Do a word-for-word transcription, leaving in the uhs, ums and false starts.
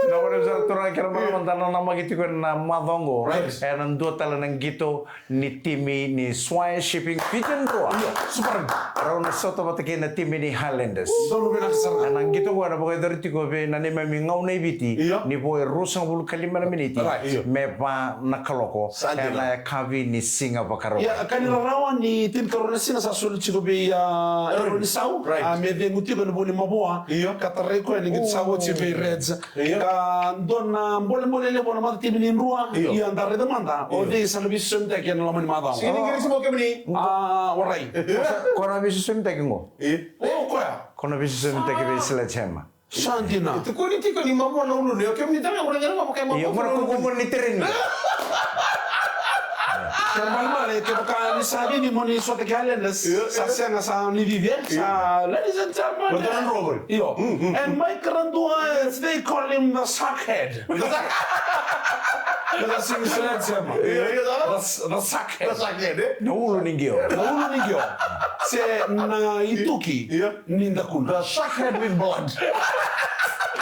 Na vale sara turaga kei na marama, da nanamaki tiko ena macawa oqo. Right. Ena dua tale na qito ni timi ni Swire Shipping Fiji Drua. Io, super. Rau na sota vata kei na timi ni Highlanders. Donu vinaka sara. Ena qito oqo ena vakayacori tiko vei na neimami gauna i Viti. Io. Ni vo e ruasagavulu ka lima na miniti. Right. Io. Me va na kaloko. Sa dina. Ena yakavi ni siga Vakarauwai. Ia, ka ni rarawa ni tinikarua na siga sa soli tiko vei, a, Eroni Sau. Right. A, me cegu tiko ena vou ni mavoa. Io. Ka tarai koya ni qito sa oti vei Reds. Io. Ka dua na bolebole levu na matatimi ni Drua. Io. Ia da raica mada o cei sa na veisosomutaki ena loma ni macawa. Sini qiri simo kemuni. A, warai. Ko na veisosomutaki qo. Io. O koya. Ko na veisosomutaki vei Sledgehammer. Sa dina. Tukuni tiko ni mavoa na uluna, o kemuni tale, o raica na mavoa kei mavoa. Io, mavoa na uluna. Ko ni tereni. Kena ibalebale, kevaka ni sa cici mo ni sota kei Highlanders, io, sa sega sa ni cici, e? Sa, ladies and gentlemen. Io. Mm, mm. And Mike Radua, as they call him, the sackhead. Meda sega ni Sledgehammer. Io, io, da. The s-, the sackhead. The sackhead, e? Na ulu ni qio. Na ulu ni qio. Se na ituki, io, ni dakuna. The sackhead with blood.